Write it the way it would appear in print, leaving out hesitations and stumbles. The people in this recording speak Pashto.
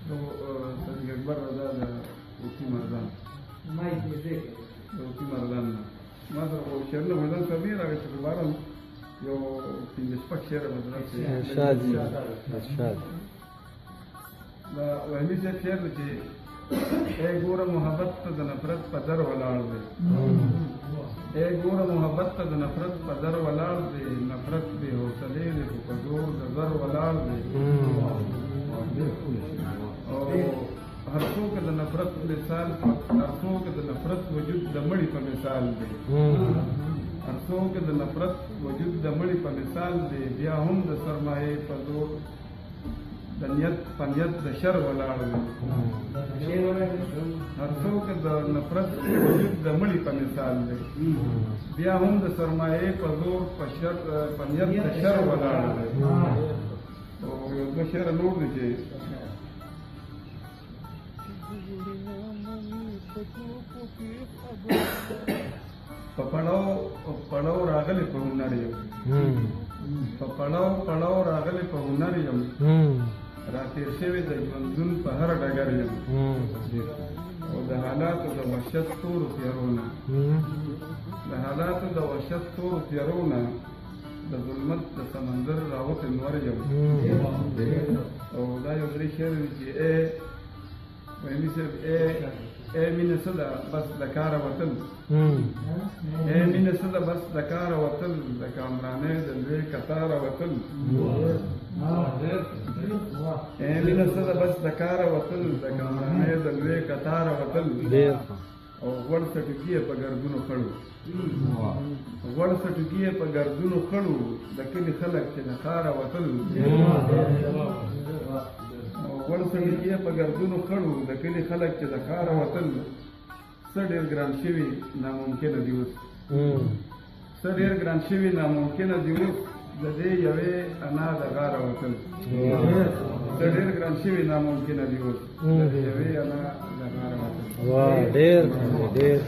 نو صدیق اکبر رضا د اوتی مردان د اوتی مردان نه ما سره خو شعرونه خو ځان سره نه راغی چې خو بهرحال یو پنځه شپږ شعره به درسې. ارشاد ارشاد. دا وهمي صاحب شعر دی چې ای ګوره محبت ته د نفرت په در ولاړ دی، ای ګوره محبت ته د نفرت په در ولاړ دی، نفرت بې حوصلې دی خو په زور د زر ولاړ دی. او هر څوک د نفرت مثال، هر څوک د نفرت وجود د مړي په مثال دی، هر څوک د نفرت وجود د مړي په مثال دی، بیا هم د سرمایې په زور د نیت په نیت د شر ولاړ دی. هر څوک د نفرت وجود د مړي په مثال دی، بیا هم د سرمایې په زور په شر په نیت د شر ولاړ دی. او یو دوه شعره نور دي چې په پړاو پړاو راغلی په هنر یم، په پړاو پړاو راغلی په هنر یم، را تېر شوی د ژوندون په هر ډګر یم، او د حالاتو د وحشت تورو تیارو نه، د حالاتو د وحشت تورو تیارو نه د ظلمت د سمندر راوتې نور یم. او دا یو درې شعر دی چې ای وهمي صاحب، ای ای مینه څه ده بس د کاره وتل، ای مینه څه ده بس د کاره وتل، د کامرانۍ د لوی کتاره وتل، ای مینه څه ده بس د کاره وتل، د کامرانۍ د لوی کتاره وتل. او غوړ څټکي یې په ګردونو خړو، غوړ څټکي یې په ګردونو خړو، د کلي خلک چې د ښاره وتل، او غوړ څټکي یې په ګردونو خړو، د کلي خلک چې د ښاره وتل. څه ډېر ګران شوي ناممکنه دي اوس، څه ډېر ګران شوي ناممکنه دي اوس، د دې یوې انا د غاره وتل. څه ډېر ګران شوي ناممکنه دي اوس، د دې یوې انا د غاره وتل. واه ډېر ډېر.